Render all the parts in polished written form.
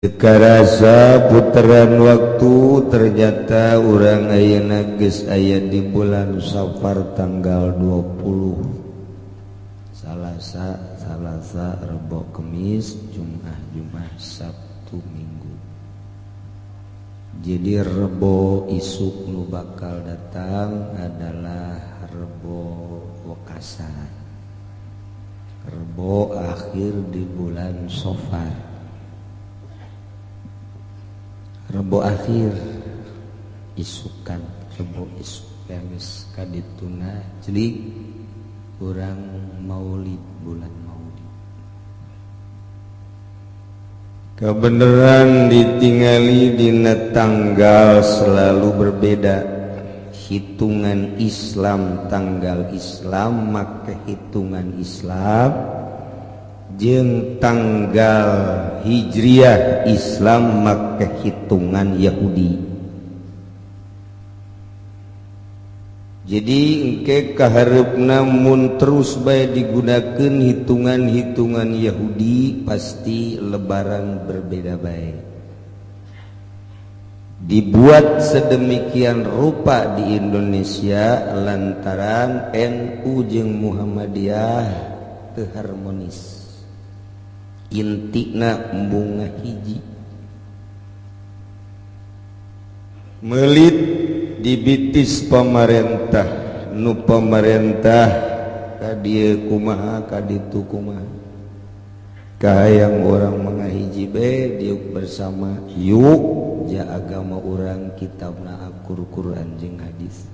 Karasa putaran waktu, ternyata urang ayeuna geus aya di bulan Safar tanggal 20, Salasa, Salasa, Rebo, Kemis, Jumat, Jumat, Sabtu, Minggu. Jadi Rebo isuk nu bakal datang adalah Rebo Wekasan, Rebo akhir di bulan Safar, Rebo akhir isukan, Rebo isuk geus kadituna jadi urang Maulid, bulan Maulid. Kebenaran ditingali dina tanggal selalu berbeda. Hitungan Islam, tanggal Islam make hitungan Islam jeung tanggal Hijriah Islam make hitungan Yahudi. Jadi engke kahareupna mun terus bae digunakeun hitungan-hitungan Yahudi, pasti Lebaran berbeda bae. Dibuat sedemikian rupa di Indonesia lantaran NU jeung Muhammadiyah teu harmonis, intina bunga hiji melit dibitis pemerintah, nu pemerintah ka dieu kumaha, ka ditu kumaha, kahayang urang mangahiji be diuk bersama yuk ja agama urang kitabna akur, Quran jeung hadis.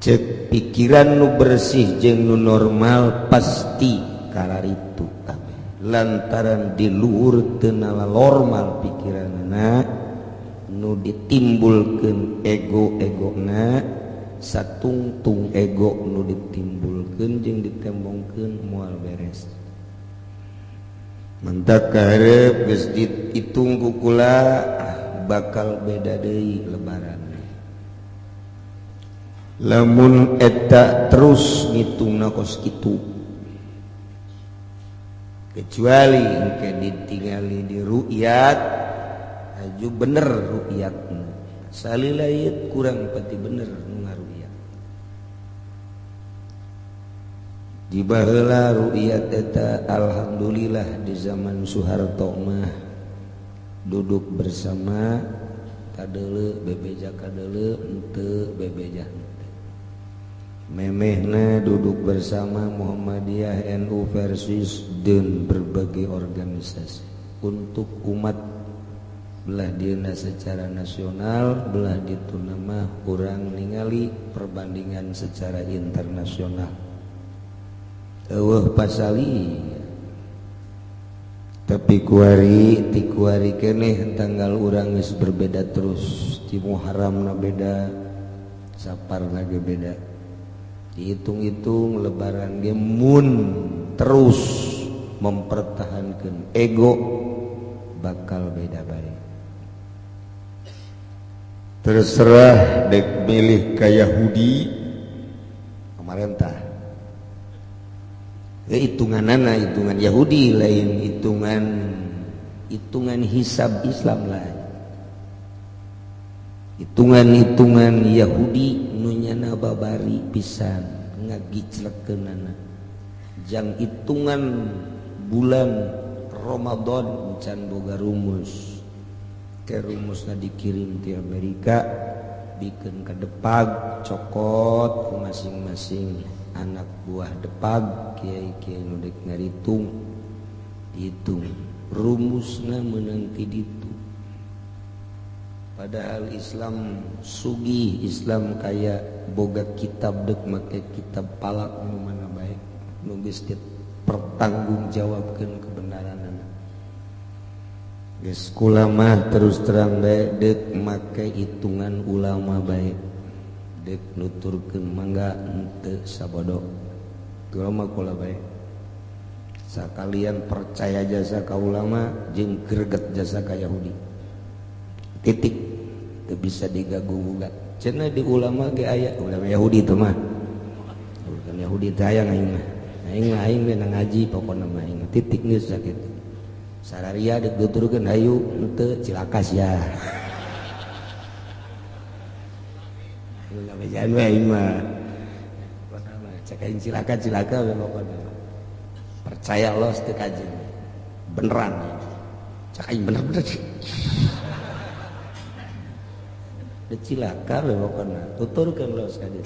Cek pikiran nu bersih jeung nu normal pasti kararitu kabeh, lantaran di luhur teu normal pikiranna, nu ditimbulkeun ego-egona, satungtung ego nu ditimbulkeun jeung ditembongkeun moal beres. Mentak kaharep geus dihitung ku kula bakal beda deui Lebaran lamun eta terus ngitungna kos kitu, kecuali engke ditingali di ru'yat aju bener ru'yatna. Salila ieu kurang pati bener nu ngaru'yat. Di baheula ru'yat eta alhamdulillah di zaman Soeharto mah duduk bersama, kadeuleu bebeja, kadeuleu henteu bebeja henteu. Memehna duduk bersama Muhammadiyah, NU versus dan berbagai organisasi untuk umat belah dina secara nasional, belah dituna mah kurang ningali perbandingan secara internasional. Eueuh pasali, tapi kuari ti kuari keneh tanggal urang geus berbeda terus. Di Muharramna beda, Saparna ge beda, dihitung-hitung Lebaran ge mun terus mempertahankan ego bakal beda bae. Terserah dek milih ka Yahudi pemerintah ya, hitunganana hitungan Yahudi lain, hitungan hitungan hisab Islam lain, hitungan-hitungan Yahudi nu nyana babari pisan ngagiclekeunana jang hitungan bulan Ramadan can boga rumus. Ke rumusna dikirim ti Amerika, bikin ke Depag, cokot ku masing-masing anak buah Depag, kiai-kiai nu dek ngaritung, dihitung rumusna meunang ti ditu. Padahal Islam sugih, Islam kaya, boga kitab, dek make kitab palak nu mana bae nu geus dipertanggungjawabkeun kebenaranana. Geus kula mah terus terang bae, dek make hitungan ulama bae, dek nuturkeun mangga, henteu sabodo. Kula mah kula bae, sakalian percaya jasa ka ulama jeung greget jasa ka Yahudi, titik. Teu bisa digagu gugat cenah di ulama ge aya ulama Yahudi. Itu mah bukan Yahudi teh aya, aing mah aing mah aing we ngaji pokona mah aing, titik, geus sakitu. Sararia deuk tuturkeun hayu henteu cilaka sia. Ayo ngabejaan we aing mah. Cek aing cilaka-cilaka we pokona. Percaya los teu kajeun. Beneran. Cek aing bener-bener. Teu cilaka we pokona. Tuturkeun los ka dieu.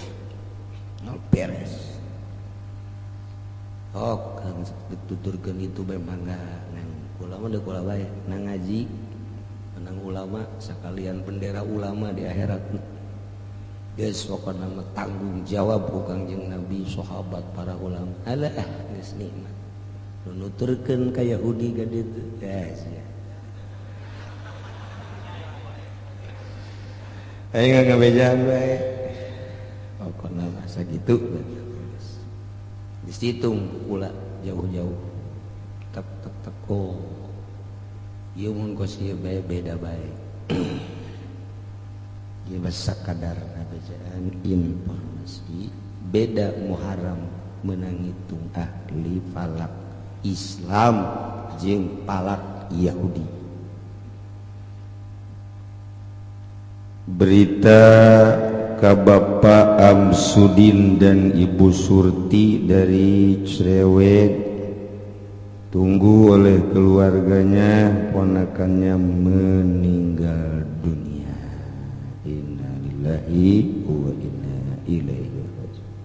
Nol beres. Oh, kan dituturkeun itu bae mangga nang ulama deuk kula bae nang ngaji menang ulama sakalian bendera ulama di akhirat. Geus pokona mah tanggung jawab ku Kangjeng Nabi sahabat para ulama. Alah geus nikmat. Nu nuturkeun ka Yahudi ka ditu. Ya sia. Aing ngabejaan bae. Pokona mah sakitu. Dihitung kula jauh-jauh. Tek tek tek oh. Ieu mun kos ieu bae beda bae. Ieu mah sakadar ngabejaan informasi beda Muharram meunang ngitung ahli falak Islam jeung falak Yahudi. Berita ka Bapak Amsudin dan Ibu Surti dari Cerewet, tunggu oleh keluarganya, ponakannya meninggal dunia. Innalillahi wa inna ilaihi raji'un.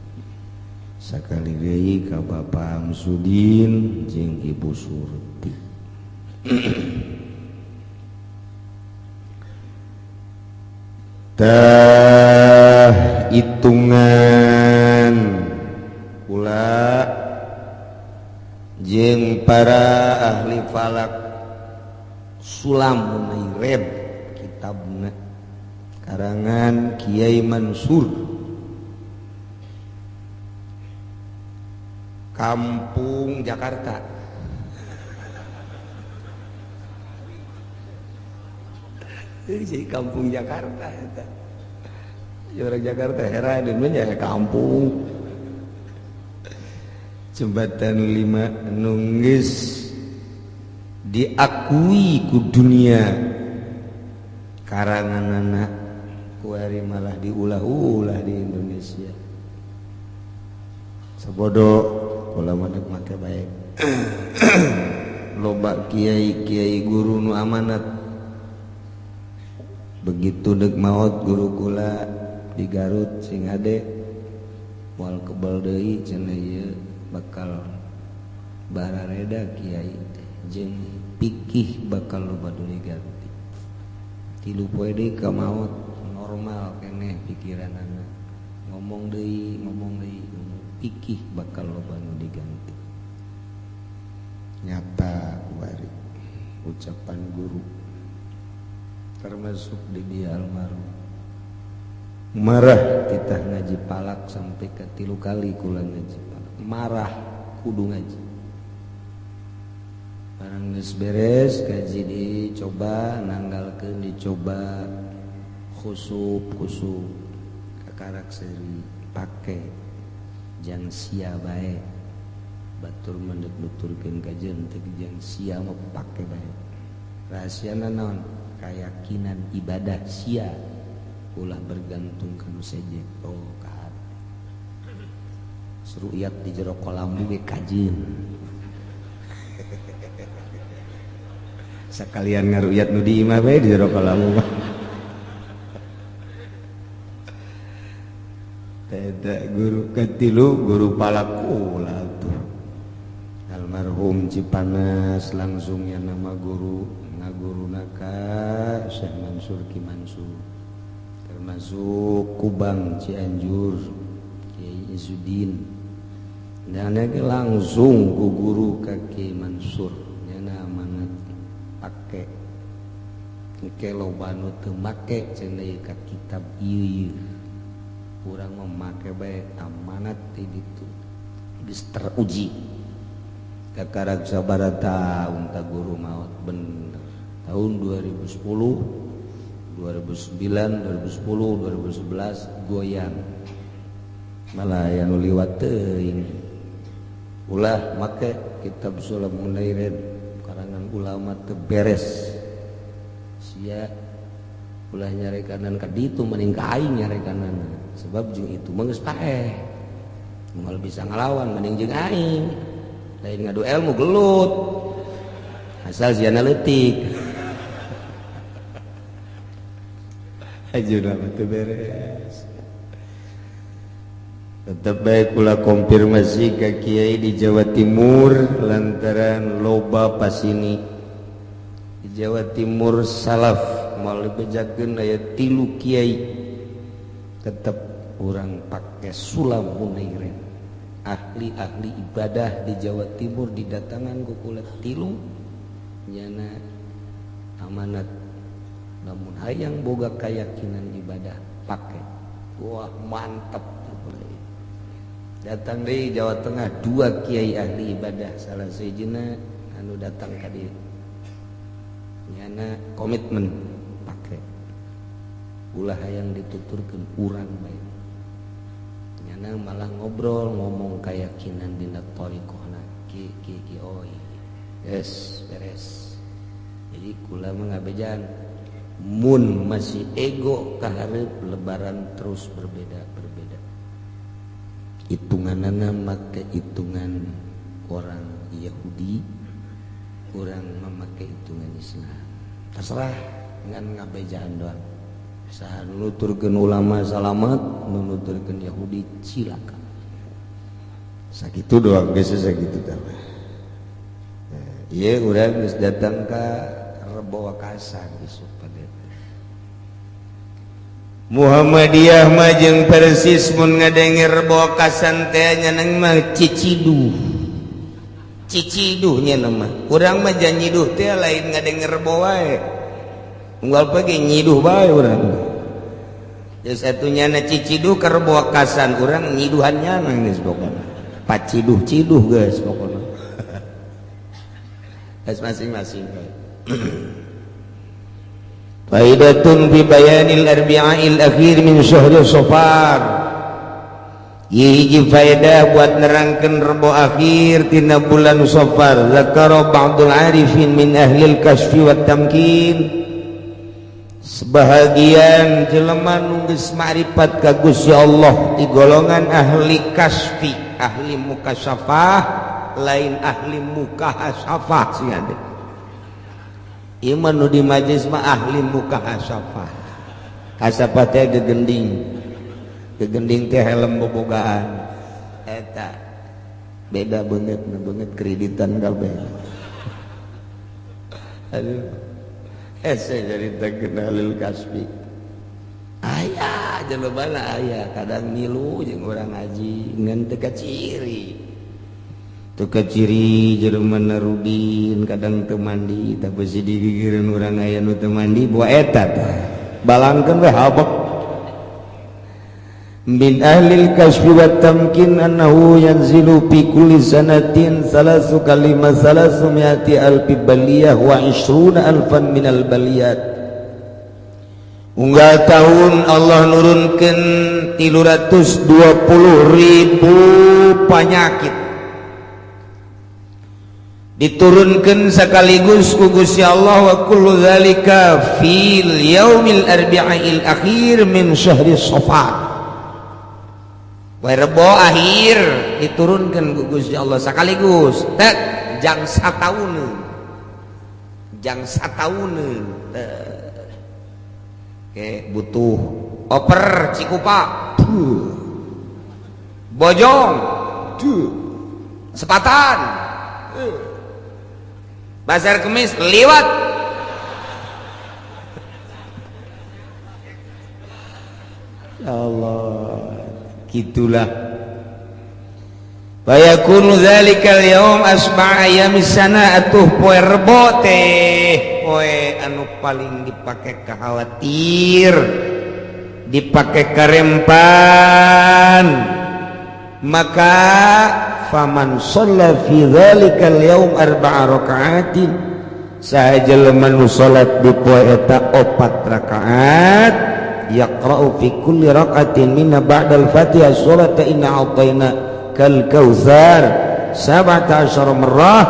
Sakali deui ka Bapak Amsudin jeung Ibu Surti. Tah hitungan kula jeung para ahli falak sulam munaireb kitabna karangan Kiai Mansur Kampung Jakarta. Jadi kampung Jakarta eta. Orang Jakarta heran dan ya kampung. Jembatan 5 nunggis diakui ku dunia karangan anak kuari malah diulah-ulah di Indonesia. Sabodo kula mah deuk make bae. Loba kiai-kiai guru nu amanat. Begitu dek maot guru kula di Garut sing hade moal kebal deui cenah ieu bakal barareda kiai teh jeung pikih bakal loba nu diganti. 3 poe deui ka maot normal keneh pikiranana ngomong deui pikih bakal loba nu diganti. Nyata kuari ucapan guru termasuk di dia almarhum marah kita ngaji palak sampai ke 3 kali kula ngaji palak marah kudu ngaji barang geus beres ngaji dicoba nanggalkeun dicoba khusup khusup kakarak seuri pake jang sia bae batur mendek nuturkeun kajeun teh jang sia mah pake bae rahasiana naon keyakinan ibadah sia ulah bergantung ka nu sejen. Oh ka seruyat di jero kolam ge kajeun sekalian ngaruyat nu di imah bae di jero kolam mah. Teda guru katilu guru palakula tuh almarhum Cipanas langsung ya nama guru guru naka Syekh Mansur Ki Mansur termasuk Kubang Cianjur Kiai Izzuddin dan langsung ku guru ka Ki Mansur nyana amanat pake engke loba nu teu make cenah ka kitab ieu urang mah make bae amanat ti ditu geus teruji kakarak sabaraha taun ta guru maot bener tahun 2010, 2009, 2010, 2011 goyang malah yang liwat teuing ulah make kitab Sulam Munairin karangan Jeung ulama teu beres sia ulah nyarekanan ka ditu mending ka aing nyarekanan, sebab jeung itu mah geus paeh, moal bisa ngalawan, mending jeung aing lain ngadu ilmu gelut asal siana leutik. Ajuna mah teu beres. Tetep bae kula konfirmasi ka kiai di Jawa Timur lantaran loba pasini di Jawa Timur salaf moal dibejakeun aya 3 kiai tetep urang pake sulam munairin. Ahli-ahli ibadah di Jawa Timur didatangan ku kula 3 nyana amanat lamun hayang boga keyakinan ibadah pake. Wah mantep. Datang dari Jawa Tengah 2 kiai ahli ibadah, salah sejena anu datang ka dieu nyana komitmen pake ulah hayang dituturkeun urang bae, nyana malah ngobrol ngomong keyakinan dina thariqahna ki ki ki oi yes beres. Jadi kula mah ngabejan mun masih ego kahareup lebaran terus berbeda berbeda hitunganana make hitungan orang Yahudi, orang memakai hitungan Islam. Terserah ngan ngabejaan doang. Saha nuturkeun ulama salamat, nuturkeun Yahudi cilaka. Sakitu doang geus sakitu tah. Ieu urang geus datang ka Rebo Wakasan isuk pada Muhammadiyah mah jeung Persis mun ngadenge Rebo Wakasan teh nyaneng mah ciciduh. Ciciduh nya mah. Urang mah janyiduh teh lain ngadenge Rebo wae. Unggal pagi nyiduh bae urang. Ya satunya na ciciduh ka Rebo Wakasan urang nyiduhan nyaneng geus pokona. Paciduh-ciduh geus pokona. Geus masing-masing bae. Faidatun fi bayanil arbi'il akhir min syahri Safar. Hiji faedah buat nerangkeun rebo akhir tina bulan Safar. Zakara ba'dul arifin min ahlil kasfi wat tamkin. Sebahagian jelema nu geus ma'rifat ka Gusti Allah di golongan ahli kasfi, ahli mukasyafah, lain ahli mukahasafah sia teh. Iman nu di majlis mah ahli mukahasafah. Kasafah teh gegending. Gegending teh helm bobogaan. Eta beda beungeut nu beungeut kreditan kabeh. Aduh. Hese nyarita kenalil kasbi. Aya jelema aya kadang milu jeung urang ngaji ngan teu kaciri. Teu kaciri jelema narudin kadang teu mandi tapi si digigireun urang aya nu teu mandi bawa eta tah. Balangkeun we habek. Min ahlil kasfi wat tamkin annahu yanzilu fi kulli sanatin salasu kalima salasu mi'ati alfi baliyah wa ishruna alfan minal baliyat. Unggal tahun Allah nurunkeun 320.000 penyakit. Diturunkan sekaligus ku Gusti Allah wa kullu dzalika fil yaumil arbi'il akhir min syahri Safar. Poe Rebo akhir diturunkan ku Gusti Allah sekaligus tek jang satauneun. Jang satauneun. Oke, butuh oper Cikupa. Bojong. Sepatan. Bazar Kemis liwat. Ya Allah, gitulah. Fayakunu dzalikal yaum asba'a ayamis sana atuh poe Rebo teh poe anu paling dipake khawatir, dipake karempan. Maka faman shalla fi dzalikal yaum arba'a raka'atin, saha jelema nu salat di poe eta 4 rakaat, yaqra'u fi kulli raka'atin minna ba'dal Fatihah surata inna a'tayna kal kautsar 17 marrah,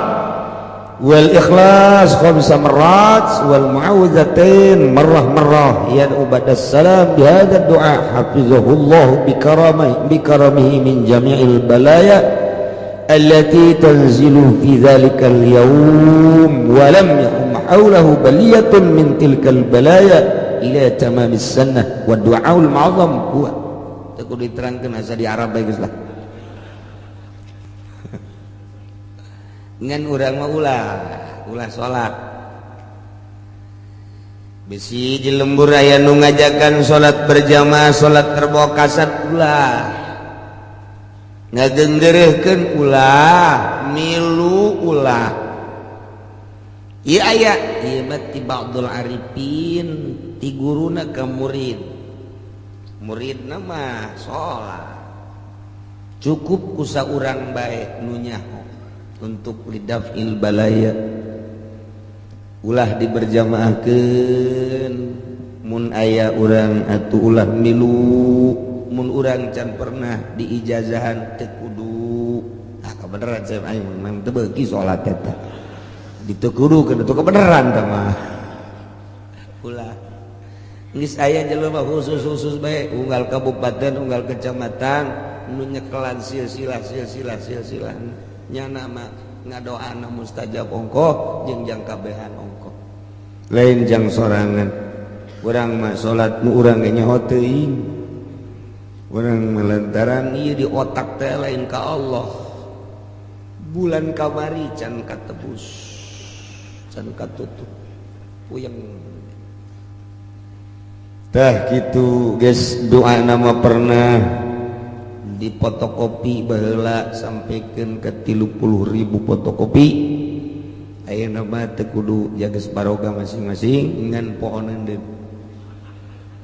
Wal ikhlas khamsa marrat wal muawwidzatain marrah marrah yad'u ba'da salam bihadza du'a hafizahullahu bikaramihi bikaramihi min jami'il balaya allati tanzilu fi dzalikal yawm wa lam yahum hawlahu baliyatun min tilkal balaya ila tamamis sanah wa du'aul ma'zam huwa. Teu kudu diterangkeun, asa di Arab bae geus lah. Ngan urang mah ulah ulah salat, bisi di lembur aya nu ngajakan salat berjamaah, salat Rebo Kasat, ulah ngagenggereuhkeun, ulah milu, ulah. Ieu aya ieu mah ti ba'dul arifin, ti guruna ka murid. Muridna mah salat cukup ku saurang bae nu nyaho untuk lidafil balaya. Ulah diberjamaahkeun, mun aya urang atuh ulah milu, mun urang can pernah diijazahan teu kudu. Ah, kebeneran saya aing memang teu beuki salat eta diteu kudu keun teu kebeneran tah mah. Ulah, geus aya jelema khusus-khusus bae, unggal kabupaten, unggal kecamatan, nu nyekelan silsilah silsilah silsilah nyana mah ngadoana mustajab ongkoh jeung jang kabehan ongkoh, lain jang sorangan. Urang mah salat nu urang ge nyaho teuing, urang melantaran ieu di otak teh lain ka Allah. Bulan kamari can katebus, can katutup, puyeng tah kitu geus. Doa nama pernah di fotokopi baheula sampaikan ke 30.000 fotokopi. Ayeuna mah teu kudu, jaga baroga masing-masing ngan pohonan deui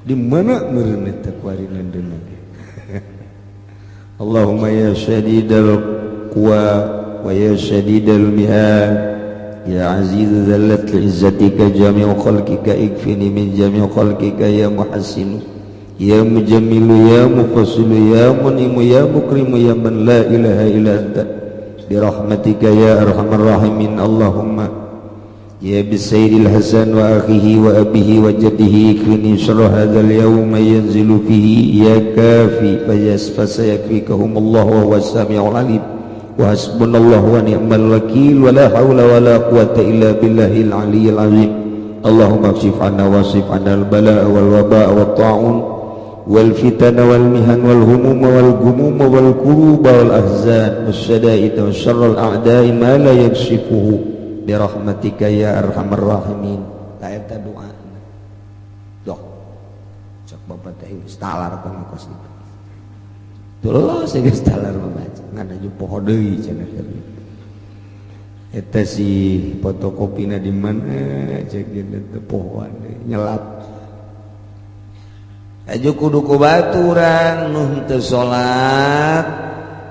di mana meureun eta kuari deui. Allahumma ya syadidal quwa wa ya syadidal mihad, ya aziz zallat li izzatika jami'u khalqika, ikfini min jami'u khalqika, ya muhassinu, ya mujammilu, ya mufassilu, ya munimu, ya mukrimu, ya man la ilaha illa anta, birahmatika ya arhamar rahimin. Allahumma ya bisayyidil hasan wa akhihi wa abihi wa jaddihi, ikfini syarra hadzal yawma yanzilu fihi ya kafi fayas fasayakfikahumullahu wa huwas samiul alim wa hasbunallahu wa ni'mal wakil wa la hawla wa la quwata illa billahil aliyyil azim. Allahumma kshif anna wasif anna al balaa wal wabaa wat ta'un wal fitana wal mihan wal humum wal gumum wal kuruba wal ahzan wasyada'id wa syarral a'da'i ma la yakshifuhu birahmatika ya arhamar rahimin. Ta eta doa doh cek bapak teh geus talar kana kos itu. Tuh geus talar membaca ngan aju poho deui cenah. Eta si fotokopina di mana cek dia teh pohoan nyelap. Aju kudu ku baturan nu teu salat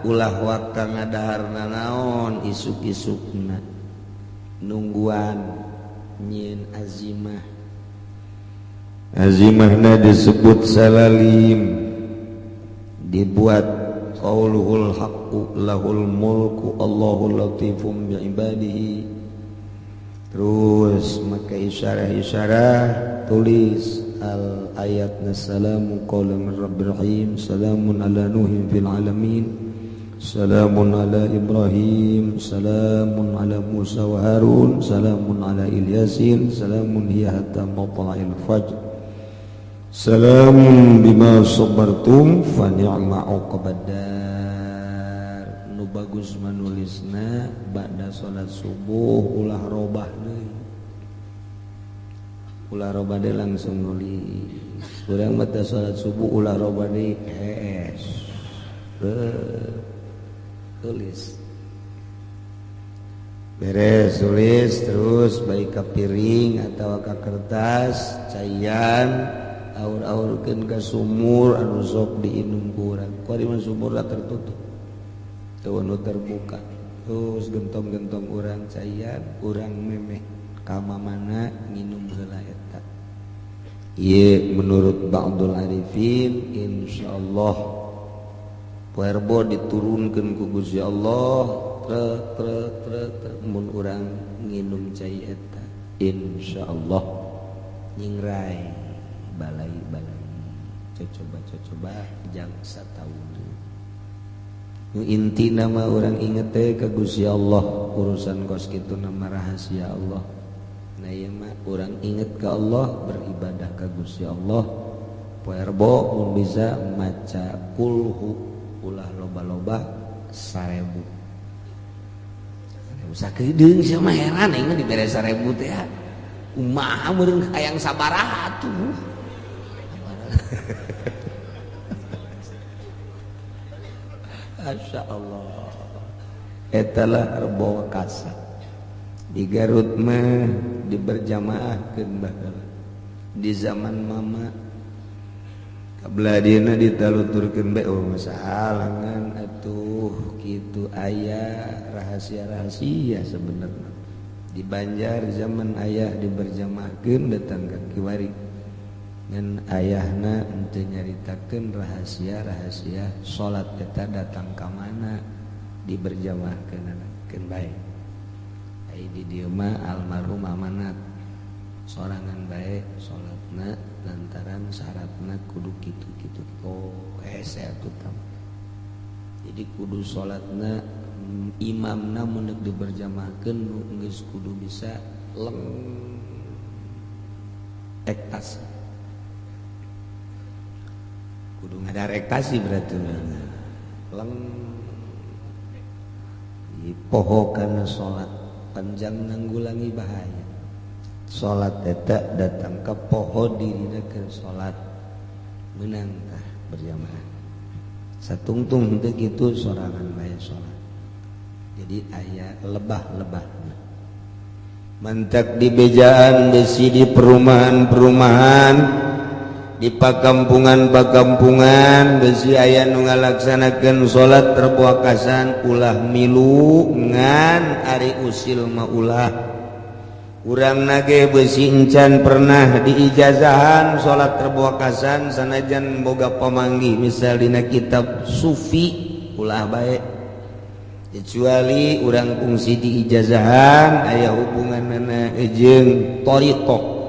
ulah waktu ngadahar naon isuk-isukna nungguan nyieun azimah. Azimahna disebut salalim, dibuat qauluhul haqqu lahul mulku Allahu latifum bi ibadihi. Terus maka isyarah-isyarah tulis al ayat salamu qawlan min rabbir rahim, salamun ala nuhin fil alamin, salamun ala ibrahim, salamun ala musa wa harun, salamun ala ilyasin, salamun hiya hatta matla'il fajr, salamun bima sabartum fa ni'ma uqbaddar. Nu bagus manulisna ba'da salat subuh, ulah robah deui, ulah robah deui, langsung nulis. Urang mah teu salat subuh ulah robah deui, hees tulis, beres tulis terus baik ke piring atau ke kertas, caian aur-aurkeun ka sumur anu sok diinum ku urang. Kuari mah sumurna tertutup, teu anu terbuka. Terus gentong-gentong urang caian, urang memeh ka mamana nginum heula eta. Ieu menurut ba'dul arifin, insyaallah poe Rebo diturunkeun ku Gusti Allah. trek trek trek trek mun urang nginum cai eta insyaallah nyingrai balai-balai coba-coba jang sataun. Nu inti nama orang inget teh ka Gusti Allah, urusan kos kitu nama rahasia Allah. Nah ieu mah urang inget ka Allah, beribadah ka Gusti Allah. Poe Rebo mun bisa maca kulhu ulah loba-loba 1000. 1000 sakedeung sia mah heran aing mah dibere 1000 teh. Kumaha meureun hayang sabaraha atuh. Masya Allah, etalah Rebo Wekasan di Garut mah diberjamaahkeun baheula di zaman mama kabelah dieuna ditaluturkeun bae oh masalah atuh kitu aya rahasia-rahasia sebenarnya di Banjar zaman ayah diberjamaahkeun datang ka kiwari ngan ayahna henteu nyaritakeun rahasia-rahasia salat eta datang ka mana diberjamaahkeun keun bae. Ai di dieu mah almarhum amanat sorangan bae salatna lantaran syaratna kudu kitu-kitu. Oh hese atuh tam. Jadi kudu salatna imamna mun deuk diberjamaahkeun nu geus kudu bisa leng ektas. Kudu ngadarektasi berarti leng poho kana salat panjang nanggulangi bahaya salat eta datang ke poho dirina ke salat menang tah berjamaah satungtung teu kitu sorangan bae salat jadi aya lebah-lebahna mantak di bejaan besi di perumahan-perumahan di pakampungan-pakampungan besi aya nu ngalaksanakeun salat Rebo Wekasan ulah milu ngan ari usil mah ulah urang nage besi encan pernah diijazahan salat Rebo Wekasan sanajan boga pamanggih misal dina kitab sufi ulah bae kecuali urang kungsi diijazahan aya hubunganna jeung thariqah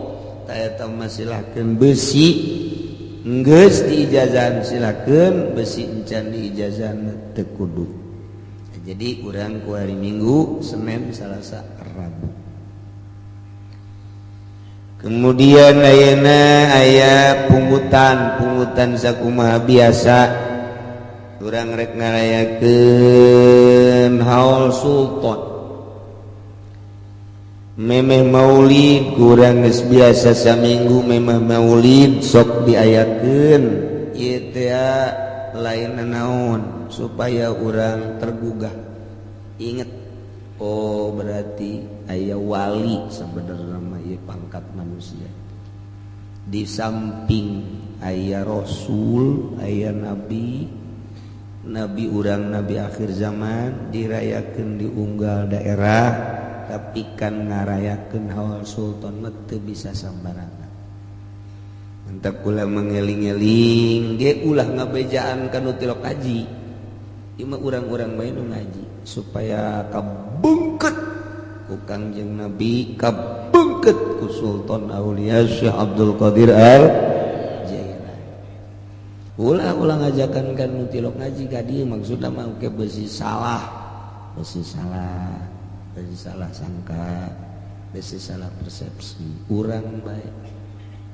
eta mah silakeun besi geus diijazahan silakeun besi encan diijazahan teu kudu. Jadi urang ku hari Minggu, Senin, Selasa, Rabu. Kemudian ayeuna aya pungutan, pungutan sakumaha biasa urang rek ngarayakeun haul sultan. Memeh maulid kurang geus biasa saminggu memeh maulid sok diayakeun ieu teh lain naon supaya urang tergugah inget oh berarti aya wali sebenarnya mah ieu pangkat manusia di samping aya rasul aya nabi nabi urang nabi akhir zaman dirayakeun di unggal daerah tapi kan ngarayakeun haul sultan mah teu bisa sambarangan. Mantap kula mengeling-eling ge ulah ngabejaan ka nu tilok ngaji. Ieu mah urang-urang bae nu ngaji supaya kabungket ku Kangjeng Nabi, kabungket ku Sultan Aulia Syekh Abdul Qadir Al Jailani. Ulah-ulah ngajakan kan nu tilok ngaji ka dieu maksudna mah oke besi salah, besi salah. Besi salah sangka, besi salah persepsi. Urang baik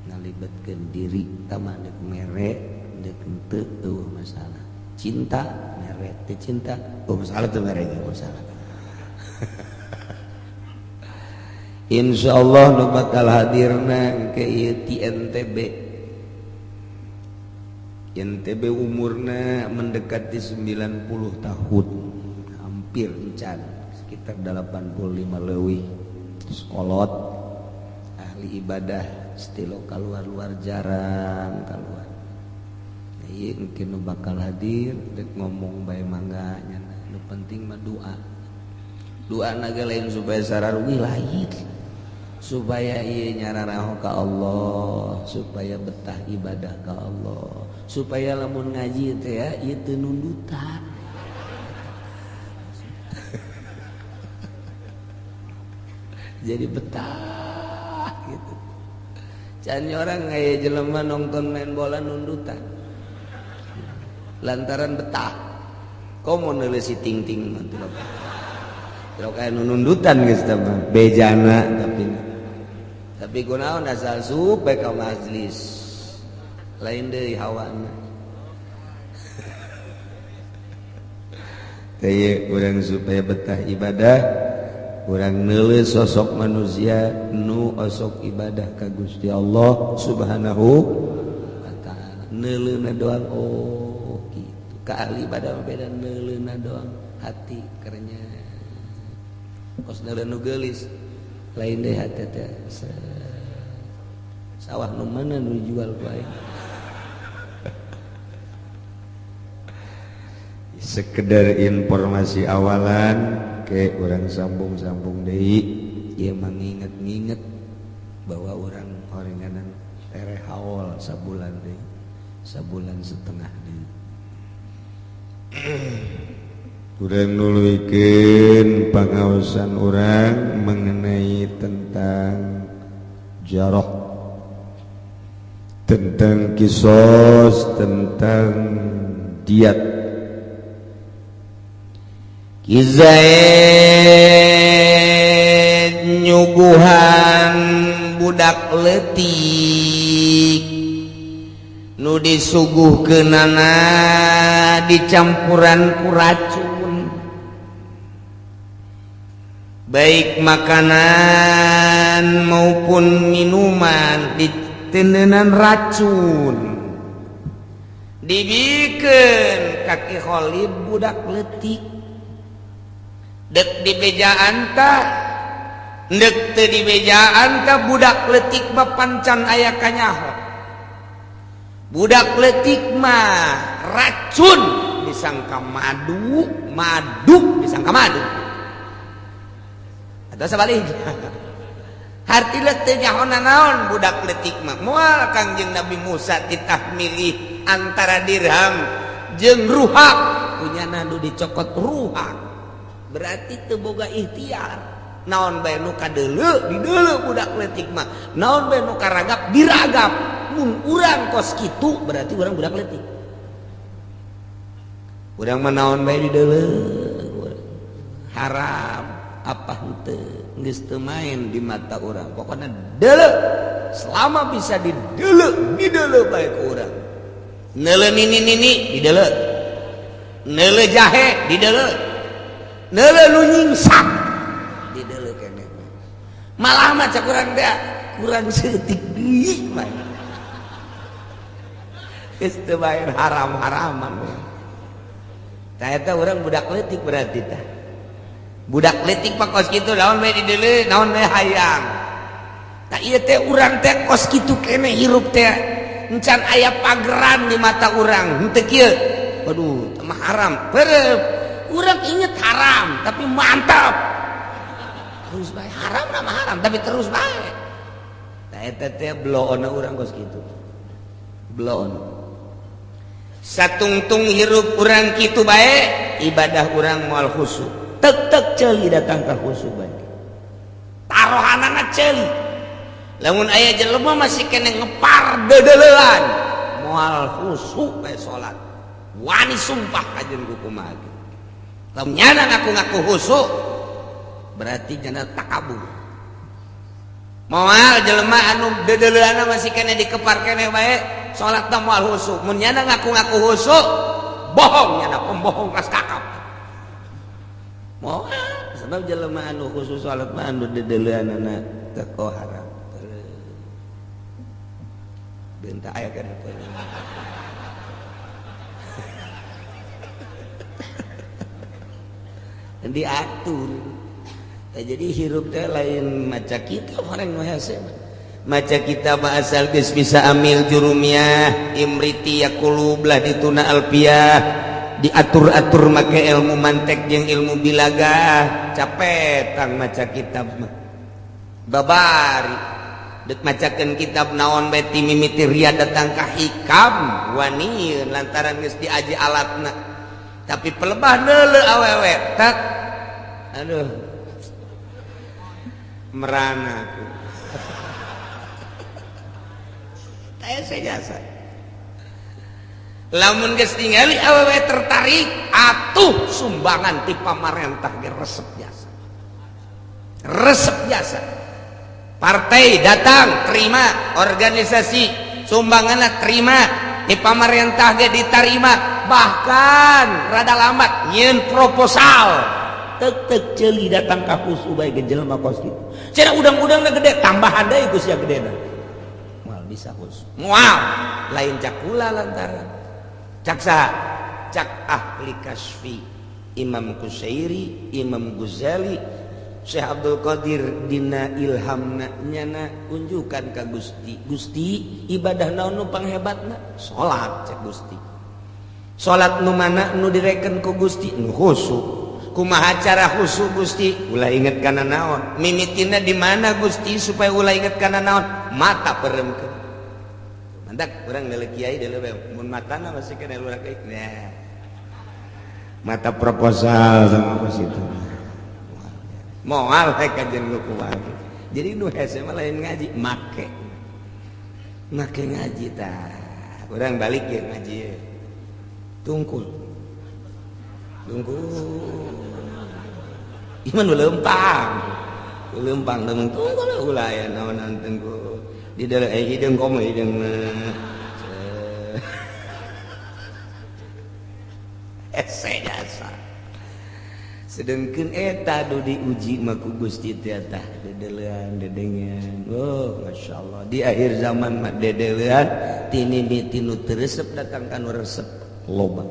ngalibatkeun diri tama deuk mere deuk henteu eueuh masalah. Cinta mere teu cinta oh masalah teu mere ge masalah. Insyaallah nu bakal hadirna ke ieu ti NTB. NTB umurna mendekati 90 tahun, hampir encan sekitar 85 leuwih. Sekolot ahli ibadah stilo keluar-luar jarang keluar. Ieu mungkin nu bakal hadir dek ngomong bae mangga nya nu penting mah doa. Doa na ge lain supaya sararugi lain. Supaya ieu nyararaho ka Allah, supaya betah ibadah ka Allah, supaya lamun ngaji teh ya ieu teu nundutan. Jadi betah gitu. Can orang kayak jelema nonton main bola nundutan lantaran betah. Komo neuleuh si ting-ting mah teu kayak nundutan geus tah bejana, tapi kunaon asal supe ka majlis lain deui hawana. Teh urang supaya betah ibadah, urang neuleuh sosok manusia nu osok ibadah ka Gusti Allah Subhanahu wa taala. Neuleuhna doang, oh gitu. Ka ahli ibadah beda, neuleuhna doang hati kernya. Kos neuleuh nu geulis lain deui hati teh. Sawah nu mana nu dijual ku aing. Sekedar informasi awalan ke orang sambung-sambung deui ieu mah nginget-nginget bahwa orang horenganan tereh haul sabulan deui, sabulan setengah deui. Urang nuluykeun pangaosan urang mengenai tentang jarah, tentang kisos, tentang diat. Ki Zaid nyuguhan budak leutik nu disuguhkeunana dicampuran ku racun, baik makanan maupun minuman ditendenan racun, dibikeun ka Ki Khalid budak leutik. Dek dibejaan tah, dek teu dibejaan tah, budak leutik mah pancan aya kanyaho. Budak leutik mah racun disangka madu, madu disangka madu. Atau sebaliknya. Hartina teu nyaho naon budak leutik mah. Moal Kangjeng Nabi Musa titah milih antara dirham jeung ruhak, punya nu dicokot ruhak. Berarti teu boga ikhtiar. Naon bae nu kadeuleu dideuleu budak leutik mah, naon bae nu karagap diragap. Mun urang kos kitu berarti urang budak leutik. Urang mah naon bae dideuleu, haram apa henteu geus teu main di mata urang, pokona deuleu selama bisa dideuleu, dideuleu bae ku urang. Neuleu nini-nini dideuleu, neuleu jahe dideuleu, neuleuh nu nyingsak dideuleu keneh. Malah mah cak urang teh kurang seutik deui mah geus teu bae haram-haraman. Tah eta urang budak leutik berarti tah. Budak leutik mah kos kitu, naon bae dideuleu, naon bae hayang. Tah ieu teh urang teh kos kitu keneh hirup teh, encan aya pageran di mata urang henteu kieu. Aduh, mah haram. Perep urang inget haram tapi mantap terus bae, haram nama haram tapi terus bae. Tah eta teh bloona urang kos kitu, bloon satungtung hirup urang kitu bae, ibadah urang moal khusyuk. Tek-tek ceuli datang ka khusyuk bae, tarohanana ceuli. Lamun aya jelema masih kene ngepar dedeleuan moal khusyuk bae salat, wani sumpah kajeun ku kumaha. Lamun nyana ngaku-ngaku khusyuk berarti nyana takabur. Moal jelema anu dedeleuanna masih kene dikepar kene bae salatna moal khusyuk. Mun nyana ngaku-ngaku khusyuk bohong, nyana pembohong kelas kakap. Moal, sebab jelema anu khusus salat mah anu dedeleuanana teu haram. Bentak aya kana diatur. Nah, jadi hirup teh lain maca kitab orang nu hese. Maca kitab asal geus bisa amil jurumiyah, imriti yaqulub lah dituna alfiah, diatur-atur make ilmu mantek jeung ilmu bilaga, capek tang maca kitab mah. Babari dek macakeun kitab naon bae ti mimiti ria datang ka hikam wani lantaran geus diaji alatna. Tapi pelebah deuleu awewe tak aduh. Merana aku. Teh jasa. Lamun geus tingali awewe tertarik, atuh sumbangan ti pamarentah ge resep jasa. Resep jasa. Partai datang terima, organisasi sumbanganna terima, di pamarentah ge diterima, bahkan rada lambat nyieun proposal. Tek tek ceuli datang ka khusu bae ge jelema kos kitu. Cenah udang-udangna gede, tambahan deui ku sia gedena. Moal bisa khusu. Moal, lain cakula lantaran. Cak saha? Cak ahli kasfi, Imam Kusairi, Imam Ghazali, Syekh Abdul Qadir dina ilhamna nyana unjukan ka Gusti. Gusti, ibadah naon nu panghebatna? Salat cek Gusti. Salat nu mana nu direken ku Gusti? Nu khusyuk. Kumaha cara khusyuk Gusti? Ulah inget kana naon? Mimitina di mana Gusti supaya ulah inget kana naon? Mata peremkeun. Mantak urang deuleu kiai deuleu bae mun matana masih kena lurah kiai. Nah. Mata proposal sama kos itu. Moal rek kajian nu kumaha. Jadi nu hese mah lain ngaji, make. Make ngaji tah. Urang balik ya ngaji ya. Tungkul. Tungkul. Iman nu leumpang. Leumpang temen tungkul ulah aya naon-naon tungkul. Di dalam hideung komo hideung mah. Hese jasa. Sedengkeun eta du diuji mah ku Gusti teh tah dedelean dedengean. Oh, masyaallah di akhir zaman mah dedelean tini tinu teu resep datang ka nu resep loba.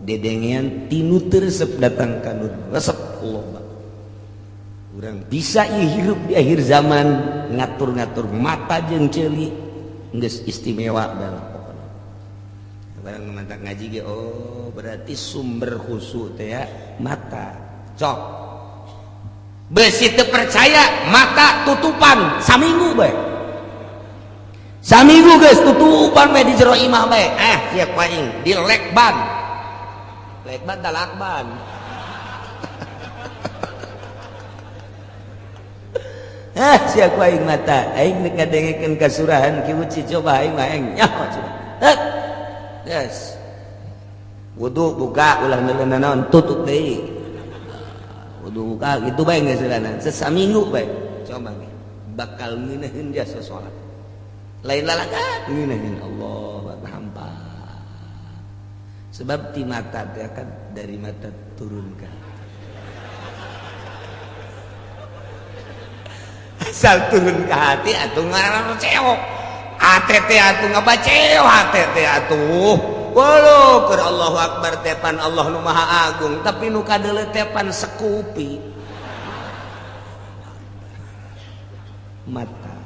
Dedengean tinu teu resep datang ka nu resep loba. Urang bisa hirup di akhir zaman ngatur-ngatur mata jeung ceuli geus istimewa dalam pokona. Barang mantak ngaji ge oh berarti sumber khusyuk teh ya mata. Cok besi teu percaya mata tutupan saminggu bae. Saminggu geus tutupan bae di jero imah bae. Siap aing di lekban. Lekban da lakban. Siap aing mata. Aing nek ngadengekeun kasurahan Ki Uci coba aing mah aing nyaho coba. Yes. Wudu buka ulah neuleun naon tutup deui. Wudu buka gitu bae geus sesaminggu bae. Coba ge bakal ngeunaheun jasa salat. Lain lalagan ngeunaheun Allah hampa. Sebab ti mata teh kan dari mata turun ka. Asal turun ke hati atuh ngaran cewek. Hate teh atuh ngabaceo hate teh atuh. Walau keur Allahu Akbar tepan Allah nu Maha Agung, tapi nu kadeuleu tepan sekupi. Mata.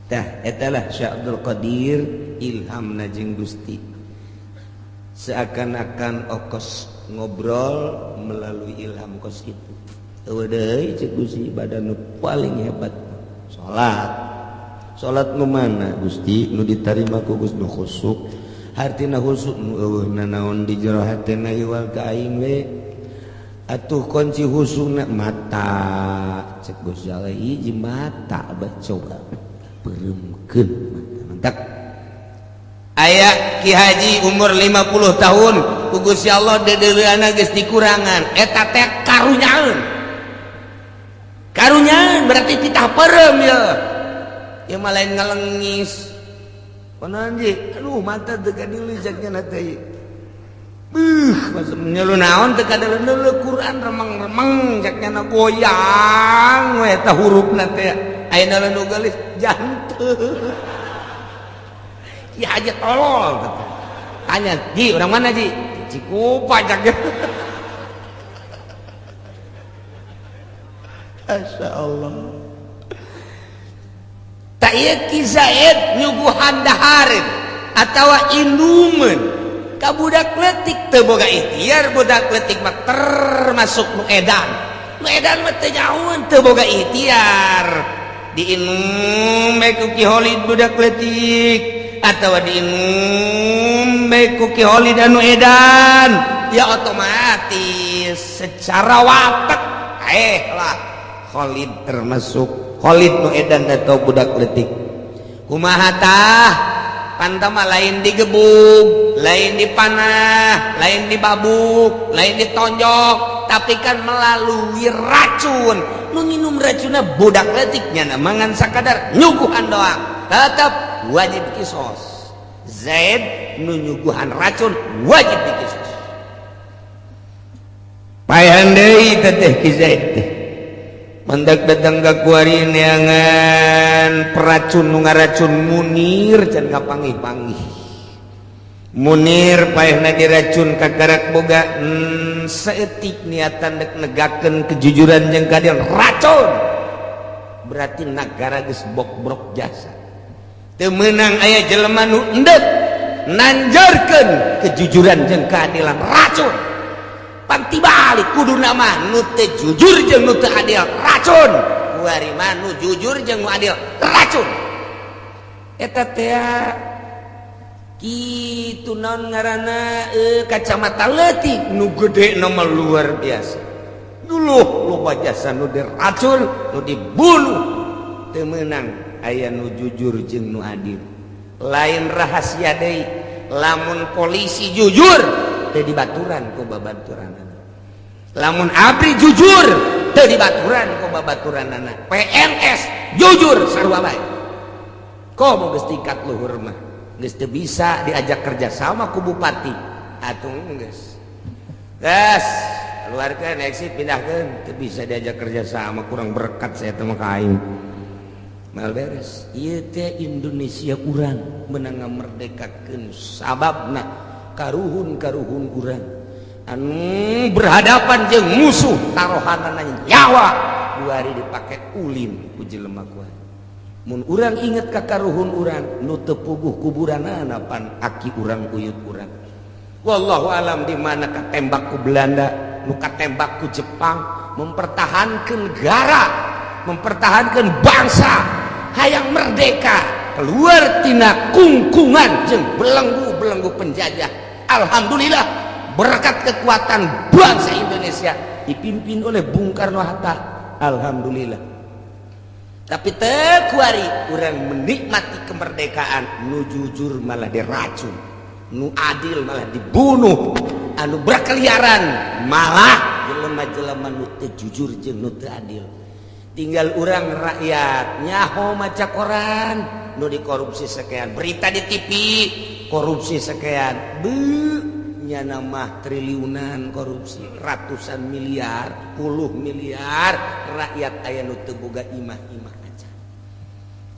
Tah eta lah Syekh Abdul Qadir ilhamna jeung Gusti. Seakan-akan okos ngobrol melalui ilham kos itu. Eueuh deui ceuk Gusti badan nu paling hebat salat. Salat nu mana Gusti nu ditarima ku Gusti nu khusyuk. Hartina khusyuk nu eueuh nanaon di jero hatena iwal ka aing we. Atuh kunci khusyukna mata cek Gusti Allah hiji mata bae coba pereumkeun mata. Mantak aya Ki Haji umur 50 tahun ku Gusti Allah deudeuleunna geus dikurangan eta teh karunyaeun. Karunyaeun berarti titah peureum ye. Ieu mah lain ngalengis. Konon ji, aduh mata teu kadeuleu caknya teh. Beuh, masa nyelu naon teu kadeuleu Quran remeng-remeng caknya na goyang we eta hurufna teh. Ayeuna nu geulis jantung. Ya aja tolol teh. Tanya, "Ji, orang mana, Ji?" Cikupa caknya. Masya Allah. Tak ieu Ki Zaid nyuguhan dahareun atawa inumeun ka budak leutik teu boga ikhtiar, budak leutik mah termasuk nu edan. Nu edan mah teu nyahoeun teu boga ikhtiar. Diinum bae ku Ki Holid budak leutik atawa diinum bae ku Ki Holid anu edan, ya otomatis secara watak lah Khalid termasuk Khalid nu edan atau budak leutik. Kumaha tah? Pantama lain digebug, lain dipanah, lain dibabuk, lain ditonjok, tapi kan melalui racun. Nu minum racunna budak leutiknya, mangan sakadar nyuguhan doang, tetap wajib kisos. Zaid nu nyuguhan racun wajib dikisos. Payan deui teteh ki Zaid teh. Mendak datang ka kuari neangan peracun, nu ngaracun Munir can kapanggih-panggih. Munir paehna diracun, kakarak boga saeutik niatan dek negakeun kejujuran jeung keadilan, racun. Berarti negara geus bokbrok jasa. Teu meunang aya jelema nu endek nanjarkeun kejujuran jeung keadilan, racun. Panti balik kudu nama nu teu jujur jeung nu teu adil racun, kuari mah nu jujur jeung nu adil racun. Eta teh kitu naon ngaranna, kacamata leutik nu gede nama luar biasa dulu. Loba jasa nu diracun, nu dibunuh. Teu meunang aya nu jujur jeung nu adil. Lain rahasia deui, lamun polisi jujur teu dibaturan ku babaturanana, lamun ABRI jujur teu dibaturan ku babaturanana, PNS jujur sarua bae. Komo geus tingkat luhur mah geus teu bisa diajak kerja sama ku bupati atuh, geus geus keluarkan, exit, pindahkeun. Teu bisa diajak kerja sama, kurang berkat saya teh mah ka aing. Mal beres ieu teh Indonesia. Urang menang ngamerdekakeun sababna karuhun-karuhun urang anu berhadapan jeung musuh taruhanana nyawa, 2 hari dipake ulin ku jelema kuat. Mun urang inget ka karuhun urang nu teu puguh kuburanana, pan aki urang, uyut urang, wallahu alam di mana katembak ku Belanda, nu katembak ku Jepang, mempertahankan negara, mempertahankan bangsa, hayang merdeka keluar tina kungkungan jeung belenggu-belenggu penjajah. Alhamdulillah, berkat kekuatan bangsa Indonesia dipimpin oleh Bung Karno Hatta, alhamdulillah. Tapi tekuari urang menikmati kemerdekaan, nu jujur malah diracun, nu adil malah dibunuh, anu berkeliaran malah jelema-jelema nu teu jujur jeung nu teu adil. Tinggal urang rakyat nyaho maca koran nu dikorupsi sekian, berita di TV korupsi sekian, be nyana mah triliunan korupsi, ratusan miliar, puluh miliar. Rakyat aya nu teu boga imah-imah aja,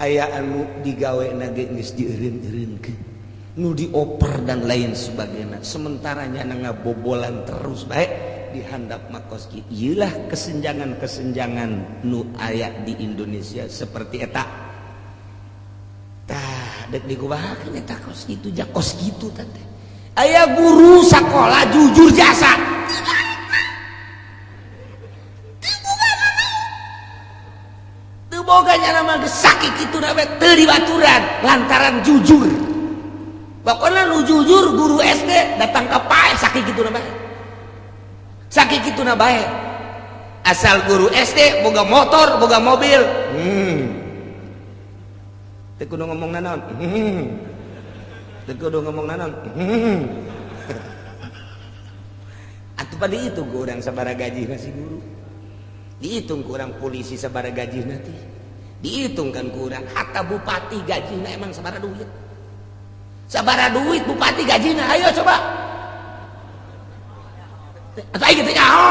aya anu digawe ge geus dieureun-eureunkeun, nu dioper dan lain sebagainya, sementara nyana ngabobolan terus baik di handap makoski. Iyalah kesenjangan-kesenjangan nu aya di Indonesia seperti eta. Tah dek dikubahakeun eta kos kitu, ja kos kitu teh. Aya guru sekolah jujur jasa. Teu boga nyana mah geus sakit kitu na teu dibaturan lantaran jujur. Pokoknya nu jujur guru SD datang ke pae sakit kitu na bae. Sakit kitu na bae. Asal guru SD boga motor, boga mobil. Teu kudu ngomong naon. Teu kudu ngomong naon. Atuh pada itu ku urang sabaraha gaji si guru. Dihitung ku urang polisi sabaraha gaji nanti. Dihitung kan ku urang hatta bupati gajina emang sabaraha duit. Sabaraha duit bupati gajina? Ayo coba. Atau aing teu nyaho.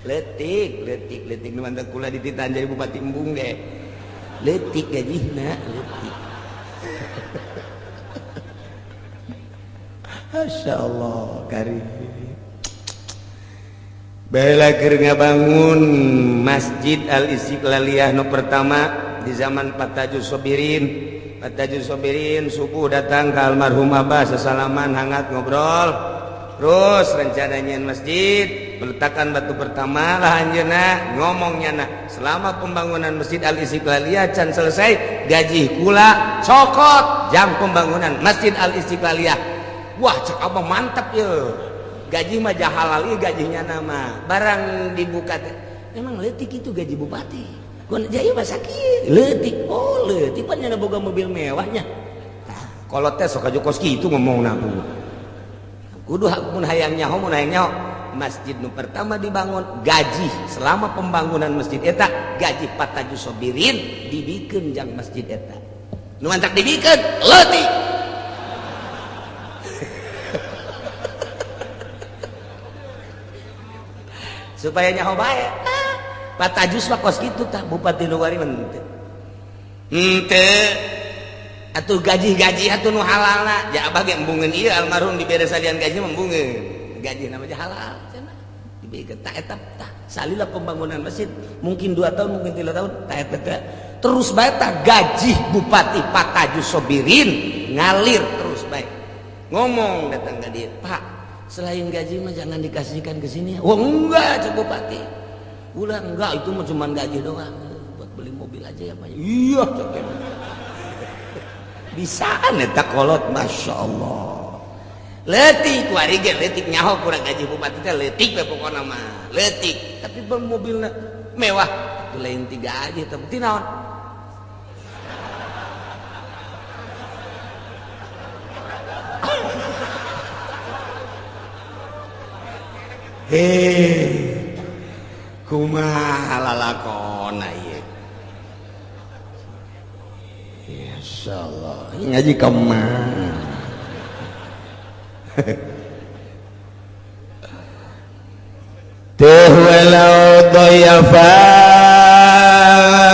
Letik, letik, letik nu mantap kula dititan jadi bupati embung deh. Letik gajina, letik. Masya Allah, karim. Baiklah, keur ngabangun Masjid Al Istiqlaliyah nu pertama di zaman Pak Tajus Sobirin. Pak Tajus Sobirin subuh datang ke almarhum Abah, sesalaman hangat, ngobrol. Terus rencananya masjid, peletakan batu pertama lah anjeunna ngomongnya nah, selama pembangunan Masjid Al Istiqlaliyah can selesai, gaji kula cokot jam pembangunan Masjid Al Istiqlaliyah. Wah, cek Abah mantap ya. Gaji mah halal ieu gajinya nama. Barang dibuka teh emang leutik itu gaji bupati. Kun jaya mah sakit, leutik. Oh, leutik pan nya boga mobil mewahnya. Kolot teh sok kos kitu ngomongna. Kudu mun hayang nyaho, mun hayang nyaho. Masjid nu pertama dibangun gaji selama pembangunan masjid eta gaji Pak Tajus Sobirin dibikeun jang masjid eta. Nu mantak dibikeun leutik. Supaya nyaho bae. Pak Tajus mah kos kitu tah bupati nu wari mah henteu. Henteu. Atuh gaji-gaji atuh nu halalna. Ja abah ge embungeun ieu almarhum dibere salian gaji mah embungeun. Gaji namanya halal cenah. Dibikeun tah eta tah salila pembangunan masjid mungkin 2 tahun mungkin 3 tahun tah eta teh terus bae tah gaji bupati Pak Tajus Sobirin ngalir terus bae. Ngomong datang ka dieu, "Pak, selain gaji mah jangan dikasihkan ke sini." Wah, enggak cek bupati. Ulah enggak, itu mah cuma gaji doang. Buat beli mobil aja ya, Pak. Iya cek. Bisaan eta kolot, Masya Allah. Leutik kuari ge leutik nyaho kurang gaji bupati teh leutik we pokona mah. Leutik, tapi mobilna mewah. Itu lain tiga aja tapi naon? Hei, kumaha lalakona ieu? Insyaallah ngaji ka mana? Teh walau dhayafa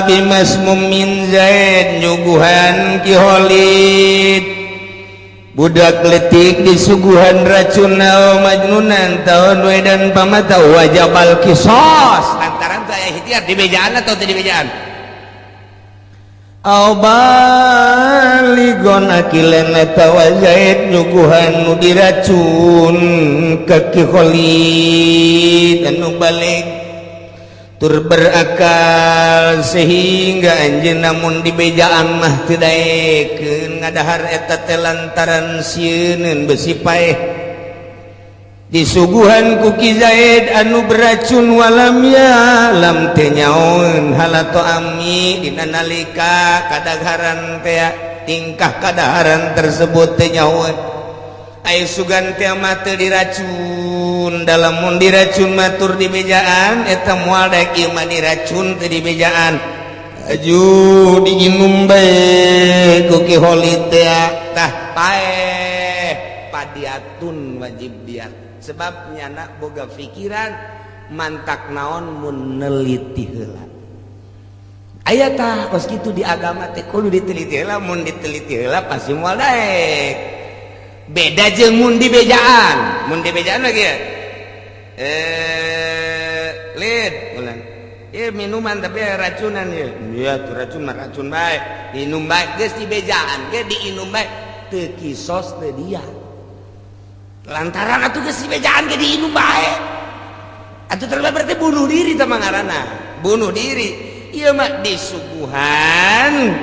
bimasmum min zaid nyuguhan Ki Khalid budak letik disuguhan racun majnunan tahun wedan pamata wajabal kisos lantaran teu aya ikhtiar di bejaan atau teu di bejaan au baligon akilan atawa zaid nyuguhan nu diracun ka Ki Khalid anu balik tur berakal sehingga anjeun namun di bejaan mah teu daekeun ngadahar eta teh lantaran sieuneun besi paeh disuguhan ku Ki Zaid anu beracun walam ya lam teu nyaoeun halato ami dina nalika kadagaran teh tingkah kadaharan tersebut teu nyaoeun ai sugan teh mah teu diracun dalam mun diracun matur di bejaan eta moal daek ieu mah diracun teu di bejaan aju diinum bae ku Ki Khalid teh tah paeh padiatun wajib diat sebab nyana boga pikiran mantak naon mun neliti heula aya tah kos kitu di agama teh kudu diteliti heula mun diteliti heula pasti moal daek beda jeung mun di bejaan lagi ya lid ulang ieu minuman tapi racunan ieu iya tuh racun mah racun bae diinum bae geus di bejaan ge diinum bae teu kisos teu dia lantaran atuh geus dibejaan ge diinum bae atuh terlebih berarti bunuh diri tah ngaranna bunuh diri ieu mah disuguhan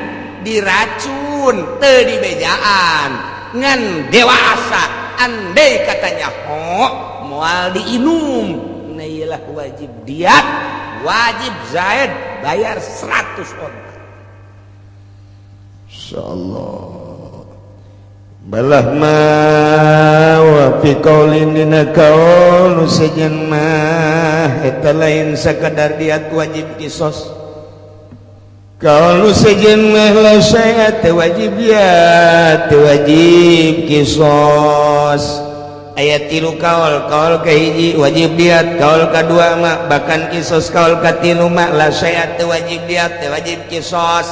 diracun teu dibejaan ngan dewasa andai katanya ho moal diinum nah iyalah wajib diat wajib Zaid bayar 100 onta insyaallah balah ma wa fi qaulin dina kaul nu sejen mah eta lain sakadar diat wajib kisos kaul nu sejen mah la syai'a teu wajib diat teu wajib kisos aya tilu kaul kaul kahiji wajib diat kaul kadua mah bahkan kisos kaul katilu mah la syai'a teu wajib diat teu wajib kisos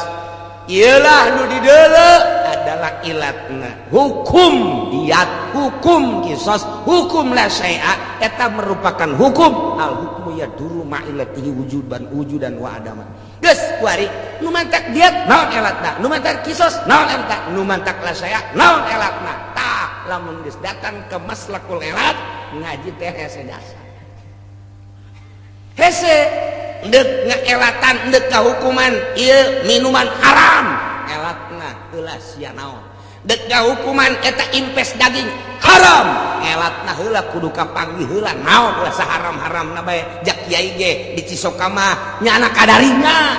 iyalah nu dideuleu adalah ilatna hukum diat hukum kisos hukum la syai'a eta merupakan hukum al hukmu yaduru ma'ilatihi wujudan wujudan wa adama geus kuari nu mantak diat naon elatna nu mantak kisos naon elatna nu mantak la syai'a naon elatna tah lamun geus datang ke maslakul elat ngaji teh hese dasar hese ndek ngeelatan ndek kahukuman ieu minuman haram elatna heula sia naon Dek hukuman eta impes daging haram, elatna heula kudu kapanggih heula naon ulah saharam-haramna bae. Jak kiai ge di Cisoka mah nyana kadarinya,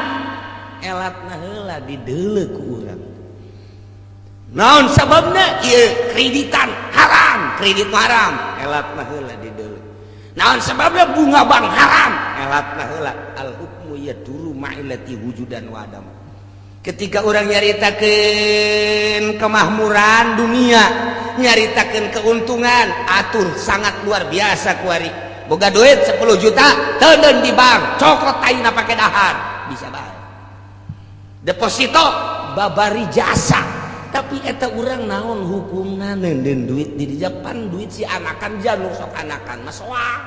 elatna heula dideuleu ku urang. Naon sababna ieu kreditan haram, kredit haram, elatna heula dideuleu. Naon sababna bunga bank haram, elatna heula. Al hukmu yaduru ma'illati wujudan wa adam. Ketika orang nyaritakeun kemakmuran dunia, nyaritakeun keuntungan, atur sangat luar biasa. Kuari boga duit 10 juta, teuneun di bank, cokot ayeuna pake dahar bisa bae, deposito babari jasa. Tapi eta urang naon hukumna neundeun duit di Japan? Duit si anakan, jalur sok anakan mah soang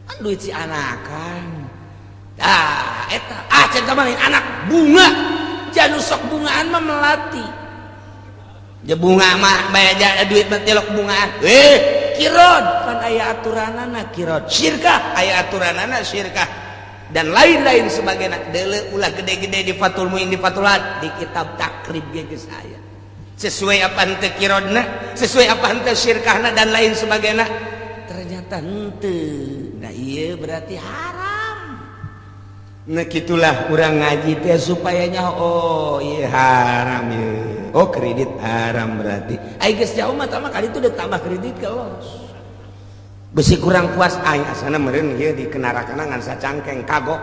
kan duit si anakan. Ah, eta ah cerita mah anak bunga, janu sok bungaan mah melati ja bunga mah bayar duit mah tilok bungaan. Eh, qirod kan aya aturanana, qirod syirkah aya aturanana, syirkah dan lain-lain sebagainya. Deuleu ulah gede-gede di Fathul Muin, di Fathul, di kitab Takrib ge geus aya sesuai apa henteu qirodna, sesuai apa henteu syirkahna, dan lain sebagainya. Ternyata henteu. Nah, iya berarti haram. Nah, gitulah urang ngaji teh supaya nyaho, oh iya haram ya, oh kredit haram. Berarti ai geus jauh mah tambah kali itu udah tambah kredit ke los besi kurang puas. Aing asana meureun ieu di kenarakana ngan sacangkeng, kagok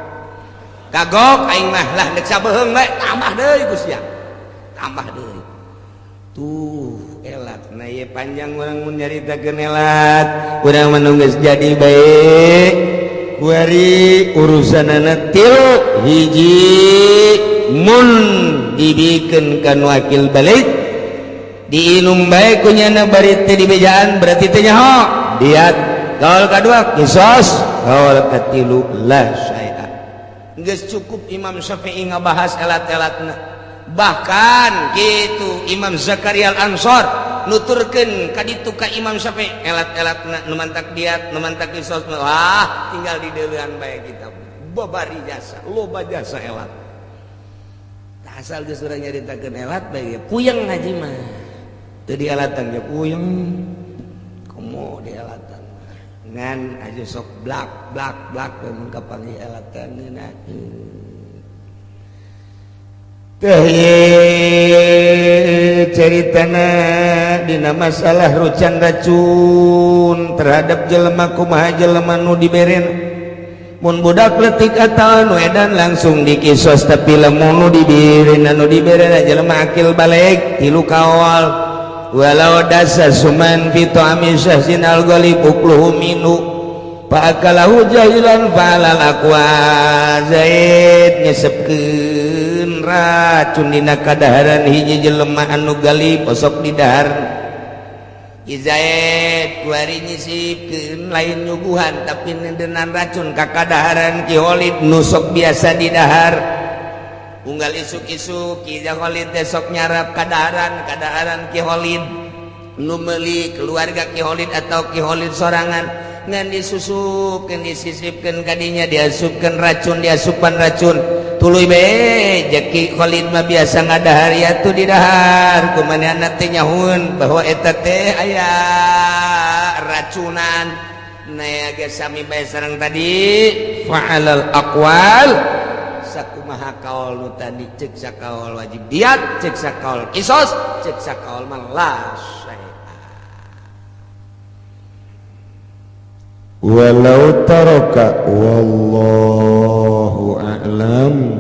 kagok aing mah lah, deuk sabeheung bae, tambah deui ku sia, tambah deui tuh elat. Nah, ieu panjang urang mun nyaritakeun elat. Urang mah nu geus jadi bae kuari urusanana tilu. Hiji, mun dibikeun kan wakil balik, diinum bae ku nyana bari teu dibejaan, berarti teu nyaho, diat. Kaul kadua, kisos. Kaul katilu, la syai'a. Geus cukup Imam Syafi'i ngabahas elat-elatna. Bahkan gitu Imam Zakaria Al-Ansor nuturkeun ka ditu ka Imam Syafi'i elat-elatna, nu mantak diat, nu mantak kisos. Wah, tinggal di deuleuan bae kita babari jasa, loba jasa elat. Tah, asal geus urang nyaritakeun elat bae puyeng ngaji mah. Teu dielatan ge puyeng, komo dielatan ngan aja sok blak blak blak mun kapanggih elatan ngeunaheun teh. Ceritana dina masalah rucan racun terhadap jelema, kumaha jelema nu diberen? Mun budak letik atau nu edan langsung dikisos, tapi lamun nu diberen, anu diberen jelema akil balik, tilu kawal. Walau dasa suman fi ta'ami syahsin al ghalib ukluhu minhu fa akalahu jahilan fa'alal aqwa. Zaid nyesepkeun racun dina kadaharan hiji jelema anu galib, osok di dahar. Ki Zaid kuari nyisipkeun, lain nyuguhan, tapi nendenan racun ka kadaharan Ki Khalid nu sok biasa di dahar. Unggal isuk-isuk Ki Khalid teh sok nyarap kadaharan kadaharan Ki Khalid, nu meuli keluarga Ki Khalid atau Ki Khalid sorangan. Ngan disusukeun, disisipkeun kadinya, diasupkeun racun, diasupan racun. Tuluy be Ki Khalid mah biasa ngadahar ya tuh di dahar, kumanehna teh nyahueun bahwa eta teh aya racunan. Nah, geus sami bae sareng tadi, fa'alal aqwal. Sakumaha kaul nu tadi, cek sakaul wajib diat, cek sakaul kisos, cek sakaul mah la syai'a. Walau taraka, wallahu a'lam.